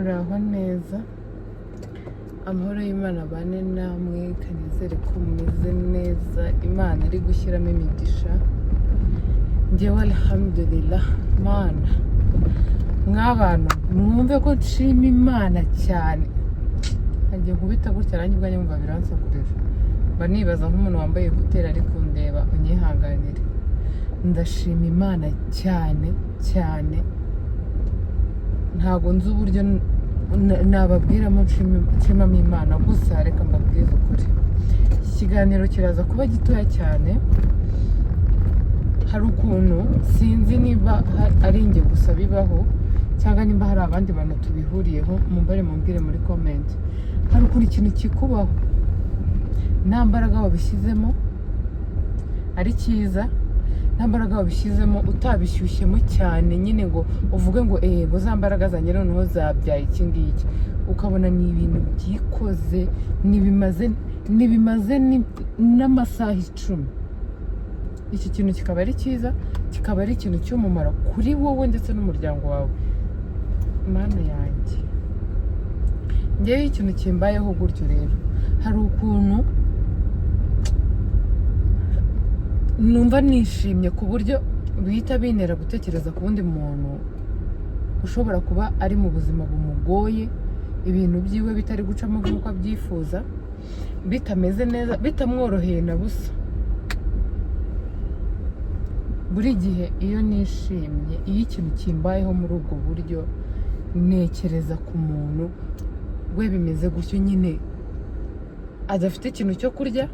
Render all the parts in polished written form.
Muraho neza, amahoro y'Imana abane namwe, kanizere ko mumeze neza, Imana iri gushyiramo imigisha. Njyewe alhamdulillah. Mana, mw'abantu mwumve ko nshima Imana cyane. Ngiye nkubita gutya nanjye ubwanjye mwumva biransakurije, mba nibaza nk'umuntu wambaye ekuteri ari kundeba, unyihanganire. Ndashima Imana cyane cyane, ntabwo nzi uburyo nababwiramo nshimamo Imana, gusa reka mbabwize ukuri. Iki kiganiro kiraza kuba gitoya cyane. Hari ukuntu sinzi niba ari njye gusa bibaho cyangwa nimba hari abandi bantu tubihuriyeho, mumbare mumbwire muri comment. Hari ukuntu ikintu kikubaho nta mbaraga wabishyizemo ari cyiza, nta mbaraga wabishyizemo, utabishyushyemo cyane nyine ngo uvuge ngo eee, ngo za mbaraga zanjye noneho zabyaye iki ngiki, ukabona ni ibintu byikoze, ntibimaze n'amasaha 10. Iki kintu kikaba ari cyiza, kikaba ari ikintu cy'umumaro kuri wowe ndetse n'umuryango wawe. Mana yanjye, ngewe ikintu kimbayeho gutyo rero, hari ukuntu numva nishimye ku buryo bihita bintera gutekereza ku wundi muntu ushobora kuba ari mu buzima bumugoye, ibintu byiwe bitari gucamo nk'uko abyifuza, bitameze neza, bitamworoheye na busa. Buri gihe iyo nishimye, iyo ikintu kimbayeho muri ubwo buryo, ntekereza ku muntu we bimeze gutyo nyine, adafite ikintu cyo kurya.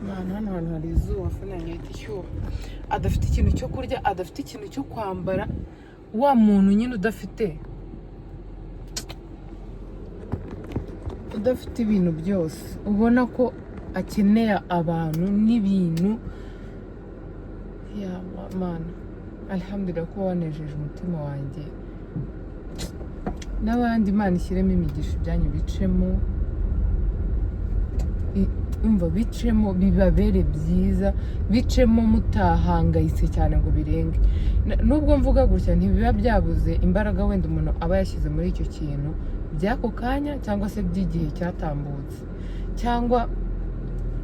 Mana, hano hantu hari izuba, phone yanjye ihita ishyuha. Adafite ikintu cyo kurya, adafite ikintu cyo kwambara, wa muntu nyine udafite ibintu byose, ubona ko akeneye abantu n'ibintu. Ya Mana, alhamdulillah ko wanejeje umutima wanjye n'abandi. Imana ishyiremo imigisha, ibyanyu bicemo, umva, bicemo bibabere byiza, bicemo mutahangayitse cyane ngo birenge. Nubwo mvuga gutya, ntibiba byabuze imbaraga wenda umuntu aba yashyize muri icyo kintu by'ako kanya, cyangwa se by'igihe cyatambutse, cyangwa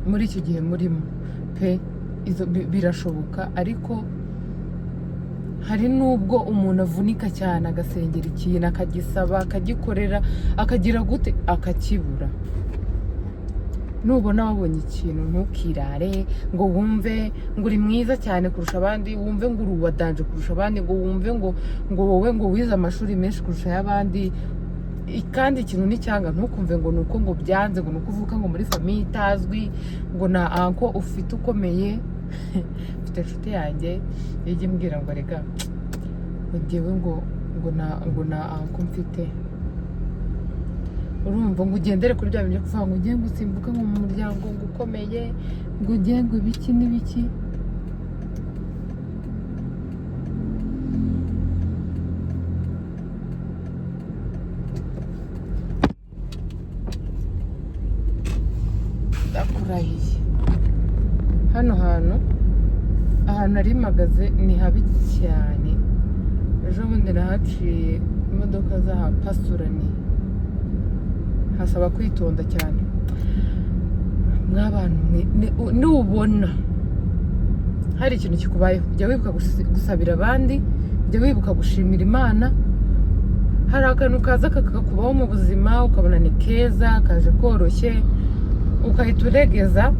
muri icyo gihe murimo pe, izo birashoboka. Ariko hari n'ubwo umuntu avunika cyane, agasengera ikintu, akagisaba, akagikorera, akagira gute, akakibura. Nubona wabonye ikintu, ntukirare ngo wumve ngo uri mwiza cyane kurusha abandi, wumve ngo uri uwa danger kurusha abandi, ngo wumve ngo wowe ngo wize amashuri menshi kurusha ay'abandi. Kandi ikintu n'icyanga, ntukumve ngo ni uko ngo byanze, ngo ni uko uvuka ngo muri famille itazwi, ngo na uncle ufite ukomeye. Mfite inshuti yanjye ijya imbwira ngo rega, ngo njyewe ngo na uncle mfite. Urumva, ngo ugendere kuri bya bintu byo kuvuga ngo ugiye ngo usimbuke ngo mu muryango ngo ukomeye, ngo ugiye ngo ibiki n'ibiki. Ndakurahiye, hano hantu, ahantu nari mpagaze ni habi cyane. Ejo bundi nahaciye imodoka zahapasuraniye, hasaba kwitonda cyane. Mw'abantu mwe, nubona hari ikintu kikubayeho, jya wibuka gusabira abandi, jya wibuka gushimira Imana. Hari akantu kaza kakakubaho mu buzima, ukabona ni keza, kaje koroshye, ukahita uregeza,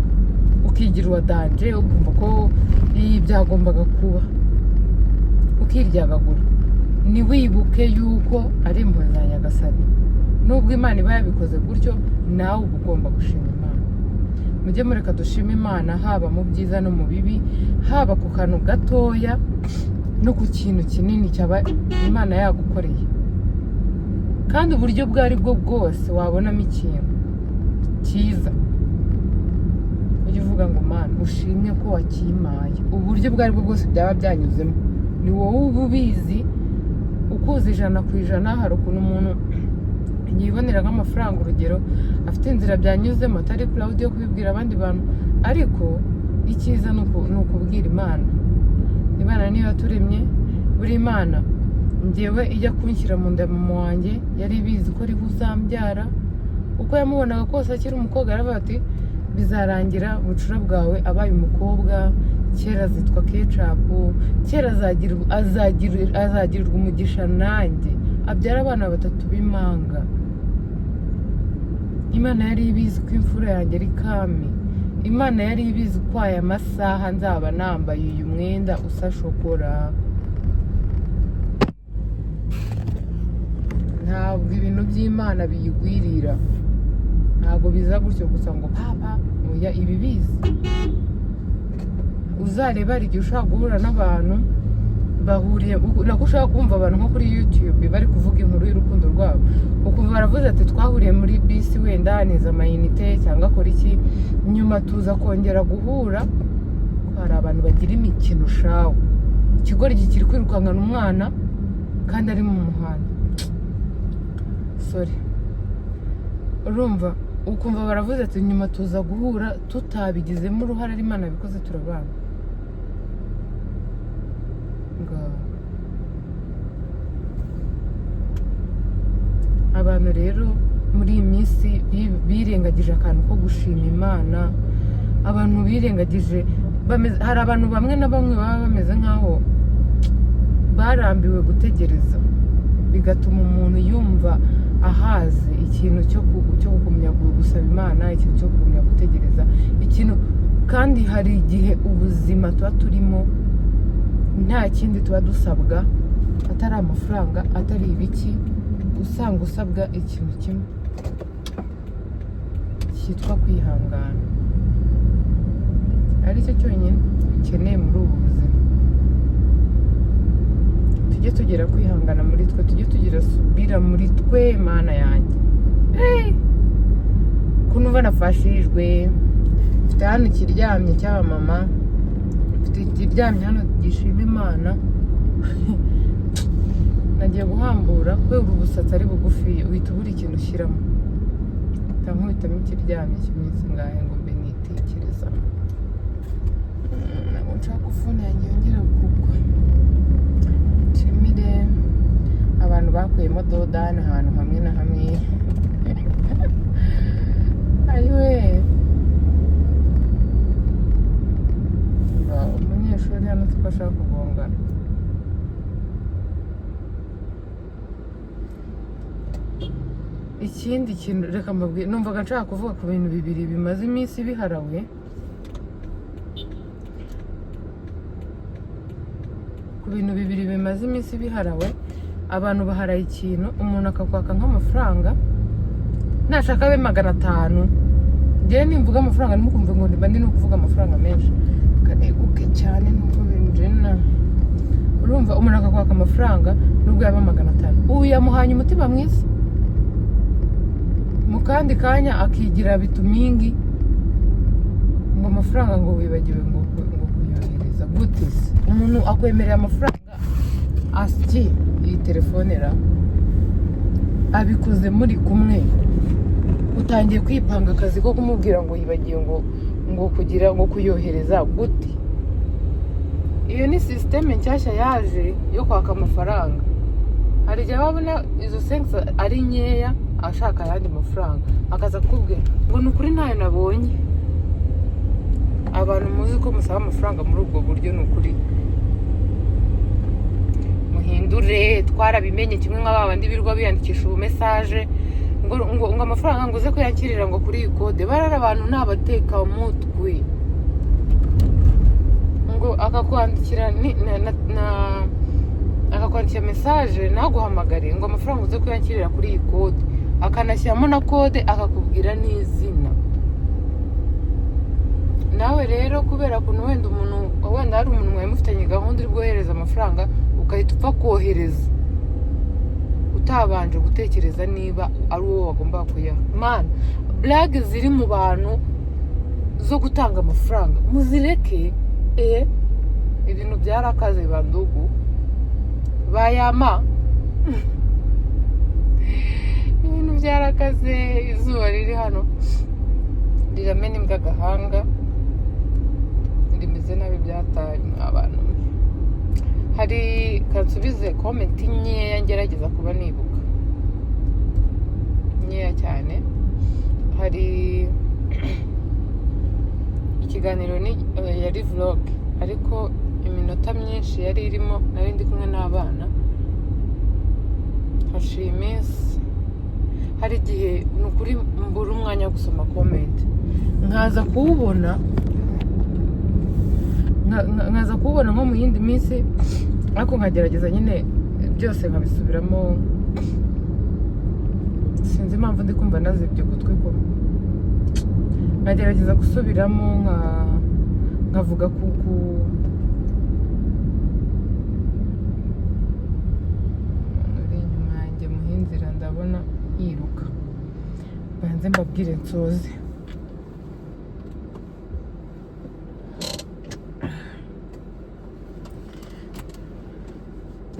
ukigira uwa danger, ukumva ko iyi byagombaga kuba, ukiryagagura. Ntiwibuke yuko ari impuhwe za Nyagasani. Nubwo Imana iba yabikoze gutyo, nawe uba ugomba gushima Imana. Mujye mureka dushime Imana, haba mu byiza no mu bibi, haba ku kantu gatoya no ku kintu kinini cyaba Imana yagukoreye. Kandi uburyo ubwo ari bwo bwose wabonamo ikintu cyiza, ujye uvuga ngo "Mana, ushimwe ko wakimpaye." Uburyo ubwo ari bwo bwose byaba byanyuzemo, ni wowe uba ubizi, ukuzi 100%. Hari ukuntu umuntu yibonera nk'amafaranga, urugero, afite inzira byanyuzemo, atari proud yo kubibwira abandi bantu. Ariko icyiza ni ukubwira Imana. Imana niyo yaturemye. Buri Imana Njyewe ijya kunshyira mu nda ya mama wanjye yari ibizi ko ariwe uzambyara. Uko yamubonaga kose akiri umukobwa, yaravuga ati: "Bizarangira bucura bwawe abaye umukobwa, kera azitwa Kecapu, kera azagirirwa umugisha nanjye abyara abana batatu b'impanga." Imana yari ibizi ko imfura yanjye ari Kami. Imana yari ibizi ko aya masaha nzaba nambaye uyu mwenda usa shokora. Ntabwo ibintu by'Imana biyigwirira, ntabwo biza gutyo gusa ngo papa, oya, ibi bizi. Uzareba, hari igihe ushobora guhura n'abantu bahuriye, nako ushobora kumva abantu nko kuri YouTube bari kuvuga inkuru y'urukundo rwabo, ukumva baravuze ati: "Twahuriye muri bisi, wenda neza amayinite cyangwa akora iki, nyuma tuza kongera guhura." Ko hari abantu bagira imikino shawe, ikigoryi kiri kwirukankana umwana kandi ari mu muhanda, sorry. Urumva, ukumva baravuze ati: "Nyuma tuza guhura tutabigizemo uruhare, ari Imana yabikoze, turabana." Ngaho abantu rero muri iyi minsi birengagije akantu ko gushima Imana. Abantu birengagije hari abantu bamwe na bamwe baba bameze nk'aho barambiwe gutegereza, bigatuma umuntu yumva ahaze ikintu cyo kugumya gusaba Imana, ikintu cyo kugumya gutegereza ikintu. Kandi hari igihe ubuzima tuba turimo nta kindi tuba dusabwa, atari amafaranga, atari ibiki, usanga usabwa ikintu kimwe cyitwa kwihangana, aricyo cyonyine ukeneye muri ubu buzima. Tujye tugera kwihangana muri twe, tujye tugira subira muri twe. Mana yanjye! Hey! Ko numva nafashijwe. Mfite hano ikiryamye cy'abamama, mfite ikiryamye hano gishima Imana. Nagiye guhambura kubera ubusatsi ari bugufi, uhita ubura ikintu ushyiramo, mpita nkubitamo ikiryamye cy'iminsi ngahe ngo mbe nitekereza. Ntabwo nshaka ko phone yanjye yongera kugwa. Nshimire abantu bakuyemo dodani ahantu hamwe na hamwe. Ayiwe, umunyeshuri hano siko ashaka kugongana. Ikindi kintu reka mbabwire, numvaga nshaka kuvuga ku bintu bibiri bimaze iminsi biharawe. Ku bintu bibiri bimaze iminsi biharawe, abantu baharaye ikintu, umuntu akakwaka nk'amafaranga, nashaka abe 500. Njyewe nimvuga amafaranga ntimukumve ngo mba ndi no kuvuga amafaranga menshi, kaneguke cyane nubwo binjena. Urumva, umuntu akakwaka amafaranga nubwo yaba 500, ubu yamuhanye umutima mwiza, mu kandi kanya akigira bitumingi ngo amafaranga ngo wibagiwe ngo kuyohereza. Gute se umuntu akwemerera amafaranga asyi iyi telefone ra abikoze muri kumwe, utangiye kwipanga akazi ko kumubwira ngo yibagiwe ngo kugira ngo kuyohereza gute? Iyo ni système nshyashya yaje yo kwaka amafaranga. Hari igihe babona izo senkisi ari nkeya, ashaka ayandi mafaranga, akaza kukubwira ngo ni ukuri ntayo nabonye. Abantu muzi ko musaba amafaranga muri ubwo buryo, ni ukuri muhindure. Twarabimenye kimwe nka ba bandi birirwa biyandikisha ubu message ngo amafaranga ngo uze kuyakirira ngo kuri iyi code. Barara, abantu ni abatekamutwe. Ngo akakwandikira akakwandikira message, ntaguhamagare, ngo amafaranga uze kuyakirira kuri iyi code, akanashyiramo na code, akakubwira n'izina. Nawe rero kubera ukuntu wenda umuntu, wenda hari umuntu mwari mufitanye gahunda uri bwohereza amafaranga, ugahita upfa kohereza utabanje gutekereza niba ari uwo wagombaga kuyaha. Mana, blague ziri mu bantu zo gutanga amafaranga muzireke. Ibintu byarakaze, bandugu bayama, ibintu byarakaze. Izuba riri hano riramena imbwa agahanga, rimeze nabi, byataye abantu. Hari kansubize comment nkeya. Ngerageza kuba nibuka nkeya cyane. Hari ikiganiro ni yari vlog, ariko iminota myinshi yari irimo nari ndi kumwe n'abana. Haciye iminsi, hari igihe ni ukuri mbura umwanya wo gusoma comment, nkaza kuwubona nkaza kuwubona nko mu yindi minsi, ariko nkagerageza nyine byose nkabisubiramo. Sinzi impamvu ndi kumva nazibye ugutwi kumwe. Nkagerageza gusubiramo, nkavuga ku umuntu uri inyuma yanjye muha inzira, ndabona yiruka. Banze mbabwire nsoze.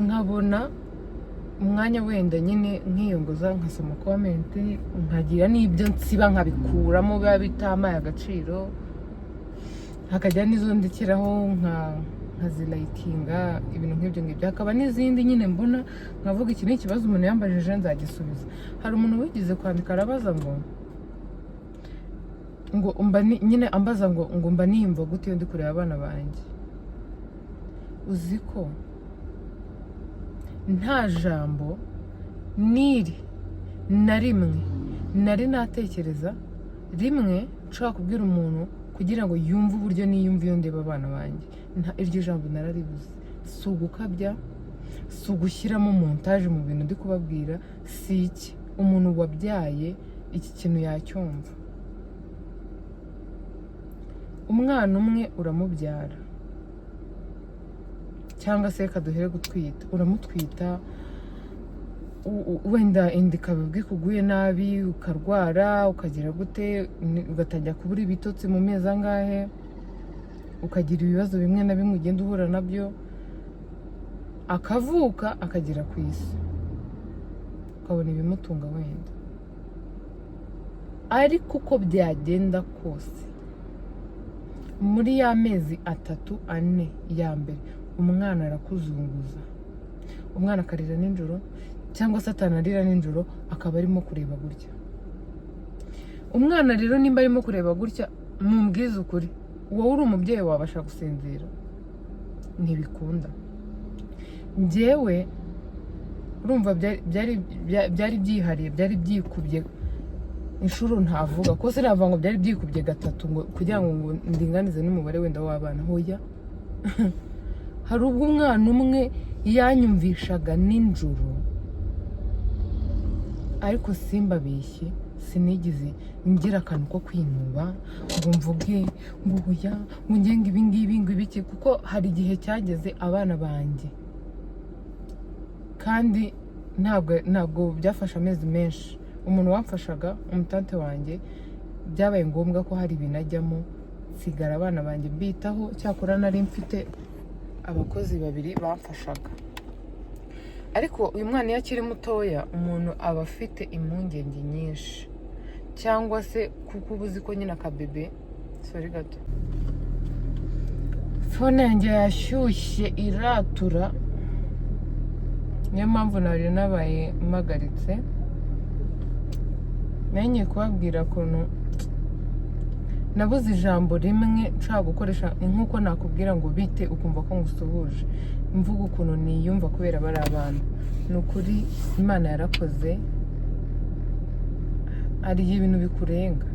Nkabona umwanya wenda nyine nkiyongoza, nkasoma comment, nkagira n'ibyo nsiba, nkabikuramo biba bitamaye agaciro, hakajya n'izo ndekeraho nkazilikinga, ibintu nk'ibyo ngibyo. Hakaba n'izindi nyine mbona nkavuga iki ni ikibazo umuntu yambajije, nzagisubiza. Hari umuntu wigeze kwandika arabaza ngo mba nyine ambaza ngo mba niyumva gute iyo ndi kureba abana banjye. Uzi ko nta jambo n'iri na rimwe nari natekereza rimwe nshobora kubwira umuntu kugira ngo yumve uburyo niyumva iyo ndeba abana banjye. Iryo jambo nararibuze. Si ugukabya, si ugushyiramo montage mu bintu ndi kubabwira, si iki. Umuntu wabyaye iki kintu yacyumva. Umwana umwe uramubyara, cyangwa se reka duhere gutwita, uramutwita, wenda inda ikaba ikuguye nabi, ukarwara, ukagira gute, ugatangira kubura ibitotsi mu mezi angahe, ukagira ibibazo bimwe na bimwe ugenda uhura nabyo, akavuka akagera ku isi, ukabona ibimutunga wenda. Ariko uko byagenda kose, muri ya mezi 3, 4 ya mbere, umwana arakuzunguza. Umwana akarira nijoro, cyangwa se atanarira nijoro, akaba arimo kureba gutya. Umwana rero nimba arimo kureba gutya, mumbwize ukuri, wowe uri umubyeyi wabasha gusinzira? Ntibikunda. Njyewe urumva byari byihariye, byari byikubye inshuro ntavuga ko sinavuga ngo byari byikubye gatatu, ngo kugira ngo ndinganize n'umubare wenda w'abana. Hoya, hari ubwo umwana umwe yanyumvishaga nijoro, ariko simbabeshye, sinigeze ngira akantu ko kwinuba ngo mvuge ngo oya, ngo ngenge ibi ngibi, ngo ibiki, kuko hari igihe cyageze abana banjye, kandi ntabwo byafashe amezi menshi, umuntu wamfashaga, umutante wanjye, byabaye ngombwa ko hari ibintu ajyamo, nsigara abana banjye mbitaho. Cyakora nari mfite abakozi babiri bamfashaga. Ariko uyu mwana iyo akiri mutoya, umuntu aba afite impungenge nyinshi, cyangwa se kuko uba uzi ko nyine akabebe. Sorry gato, phone yanjye yashyushye iratura, niyo mpamvu nari nabaye mpagaritse. Nari ngiye kubabwira ukuntu nabuze ijambo rimwe nshobora gukoresha, nk'uko nakubwira ngo bite, ukumva ko ngusuhuje, mvuga ukuntu niyumva kubera bari abana. Ni ukuri Imana yarakoze. Hari igihe ibintu bikurenga.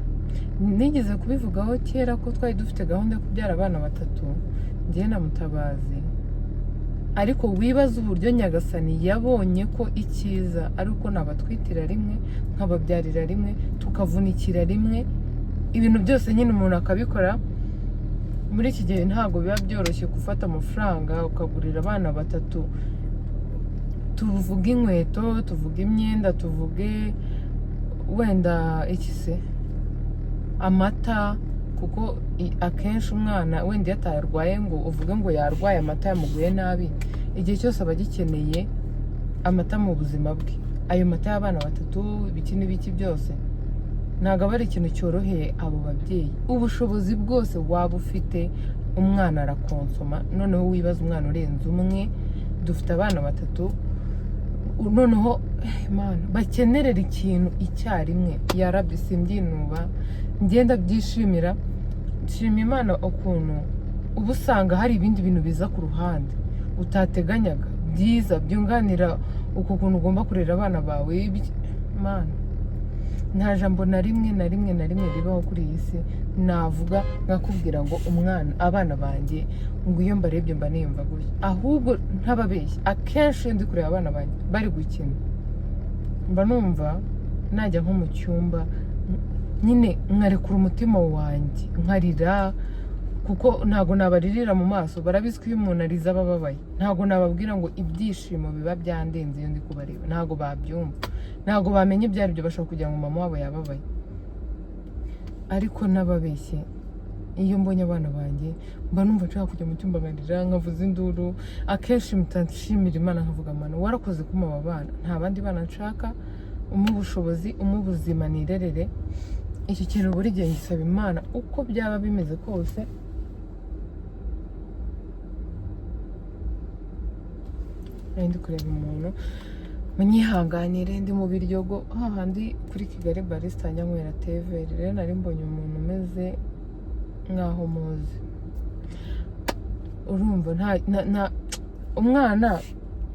Nigeze kubivugaho kera ko twari dufite gahunda yo kubyara abana batatu, njyewe na Mutabazi. Ariko wibaze uburyo Nyagasani yabonye ko icyiza ari uko nabatwitira rimwe, nkababyarira rimwe, tukavunikira rimwe, ibintu byose nyine umuntu akabikora. Muri iki gihe ntabwo biba byoroshye gufata amafaranga ukagurira abana batatu, tuvuge inkweto, tuvuge imyenda, tuvuge wenda iki se, amata, kuko akenshi umwana wenda iyo atarwaye ngo uvuge ngo yarwaye amata yamuguye nabi, igihe cyose aba agikeneye amata mu buzima bwe. Ayo mata y'abana batatu, ibiki n'ibiki byose, ntabwo aba ari ikintu cyoroheye abo babyeyi. Ubushobozi bwose waba ufite, umwana arakonsoma. Noneho wibaza umwana urenze umwe. Dufite abana batatu. Noneho Mana, bakenerera ikintu icyarimwe. Yarabye, simbyinuba, ngenda byishimira. Nshima Imana ukuntu uba usanga hari ibindi bintu biza ku ruhande utateganyaga, byiza byunganira uko kuntu ugomba kurera abana bawe. Mana, nta jambo na rimwe na rimwe na rimwe ribaho kuri iyi si navuga nkakubwira ngo umwana, abana banjye, ngo iyo mbarebye mba niyumva gutya. Ahubwo ntababeshya, akenshi iyo ndi kureba abana banjye bari gukina, mba numva najya nko mu cyumba nyine nkarekura umutima wanjye nkarira, kuko ntabwo nabaririra mu maso. Barabizi ko iyo umuntu arize aba ababaye. Ntabwo nababwira ngo ibyishimo biba byandenze iyo ndi kubareba, ntabwo babyumva, ntabwo bamenya ibyo ari byo. Bashobora kugira ngo mama wabo yababaye. Ariko n'ababeshye, iyo mbonye abana banjye mba numva nshaka kujya mu cyumba nkarira, nkavuza induru. Akenshi mpita nshimira Imana, nkavuga: "Mana, warakoze kumpa aba bana, nta bandi bana nshaka, umuha ubushobozi, umuha ubuzima, nirerere." Iki kintu buri gihe ngisaba Imana, uko byaba bimeze kose. Nari ndi kureba umuntu, munyihanganire, ndi mu Biryogo hahandi kuri Kigali Barista njya nywera teveri. Rero nari mbonye umuntu umeze nk'aho muzi. Urumva nta umwana.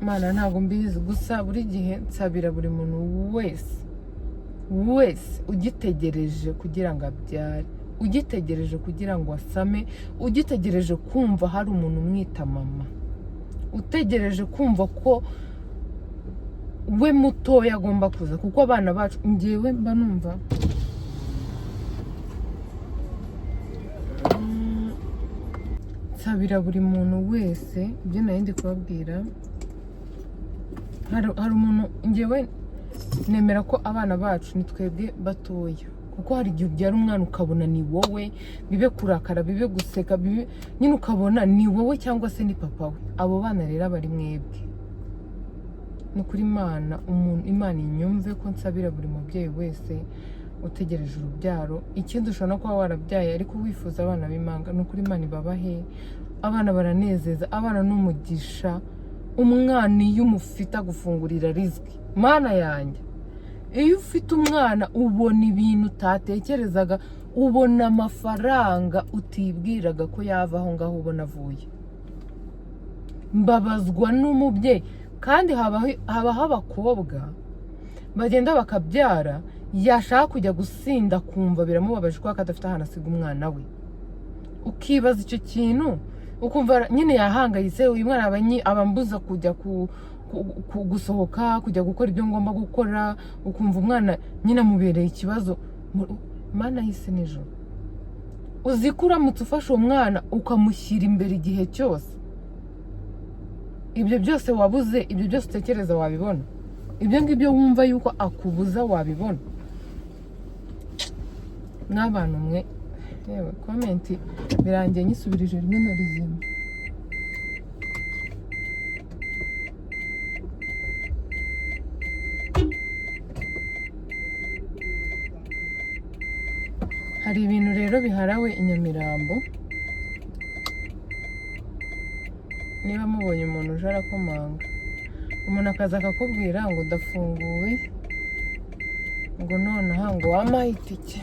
Mana, ntabwo mbizi. Gusa buri gihe nsabira buri muntu wese wese ugitegereje kugira ngo abyare, ugitegereje kugira ngo asame, ugitegereje kumva hari umuntu umwita mama, utegereje kumva ko we mutoya agomba kuza, kuko abana bacu, ngewe mba numva nsabira buri muntu wese ibyo nari ndi kubabwira. Hari umuntu, ngewe nemera ko abana bacu ni twebwe batoya, kuko hari igihe ubyara umwana ukabona ni wowe, bibe kurakara, bibe guseka, bibe nyine ukabona ni wowe cyangwa se ni papa we. Abo bana rero aba ari mwebwe. Ni ukuri, Imana, umuntu, Imana inyumve ko nsabira buri mubyeyi wese utegereje urubyaro. Ikindi, ushobora no kuba warabyaye ariko wifuza abana b'impanga. Ni ukuri, Imana ibabahe. Abana baranezeza, abana ni umugisha. Umwana iyo umufite agufungurira riziki. Mana yanjye, iyo ufite umwana ubona ibintu utatekerezaga, ubona amafaranga utibwiraga ko yava aho ngaho ubona avuye. Mbabazwa n'umubyeyi. Kandi habaho abakobwa bagenda bakabyara, yashaka kujya gusinda akumva biramubabaje kubera ko adafite ahantu asiga umwana we. Ukibaza icyo kintu, ukumva nyine yahangayitse: "Uyu mwana aba ambuza kujya gusohoka, kujya gukora ibyo ngomba gukora." Ukumva umwana nyine amubereye ikibazo. Mana y'isi nijoro, uzi ko uramutse ufashe uwo mwana ukamushyira imbere igihe cyose, ibyo byose wabuze, ibyo byose utekereza wabibona, ibyo ngibyo wumva yuko akubuza wabibona? N'abantu mwe, yewe, comment birangiye nyisubirije rimwe na rizima. Hari ibintu rero biharawe i Nyamirambo. Niba mubonye umuntu uje arakomanga, umuntu akaza akakubwira ngo ndafunguwe, ngo nonaha ngo wampaye itike,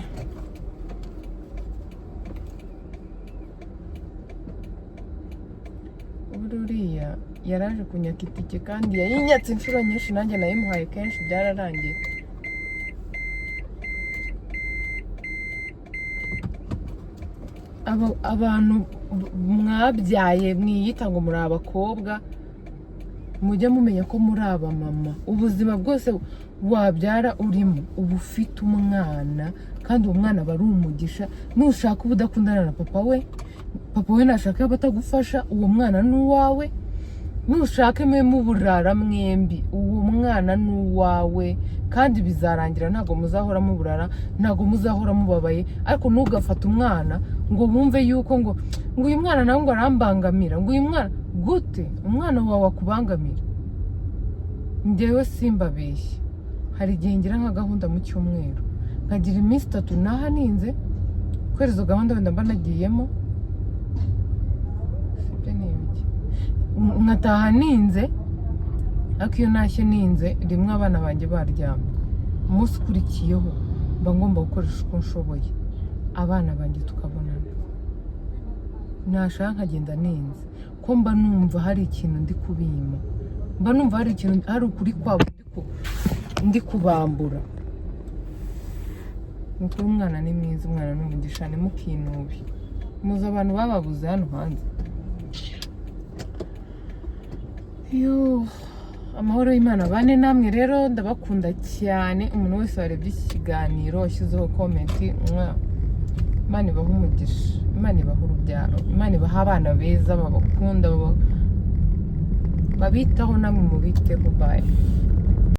buriya uriya yaraje kunyaka itike kandi yayinyatse inshuro nyinshi, nanjye nayimuhaye kenshi, byararangiye. Abantu mwabyaye mwiyita ngo muri abakobwa, mujye mumenya ko muri abamama. Ubuzima bwose wabyara urimo, uba ufite umwana, kandi uwo mwana aba ari umugisha. Nushaka uba udakundana na papa we, papa we nashaka yaba atagufasha, uwo mwana ni uwawe. Nushake mube muburara mwembi, uwo mwana ni uwawe, kandi bizarangira. Ntabwo muzahora muburara, ntabwo muzahora mubabaye. Ariko ntugafate umwana ngo wumve yuko ngo uyu mwana nawe ngo arambangamira, ngo uyu mwana gute? Umwana wawe akubangamira? Njyewe simbabeshye, hari igihe ngira nka gahunda mu cyumweru, nkagira iminsi 3 nahaninze kubera izo gahunda wenda mba nagiyemo. Sibyo, ni ibiki? Nkataha ninze. Ariko iyo ntashye ninze rimwe, abana banjye baryamye, umunsi ukurikiyeho mba ngomba gukoresha uko nshoboye abana banjye tukabonana. Nashaka nkagenda ninze, ko mba numva hari ikintu ndi kubima, mba numva hari ikintu, hari ukuri kwabo ndi kubambura. Ni ukuri, umwana ni mwiza, umwana ni umugisha. Ntimukinube, muzi abantu bababuze hano hanze. Yo, amahoro y'Imana bane namwe. Rero ndabakunda cyane. Umuntu wese warebye iki kiganiro, washyizeho comment, mwa, Imana ibahe umugisha, Imana ibahe urubyaro, Imana ibahe abana beza babakunda, babitaho, namwe mubiteho. Bye.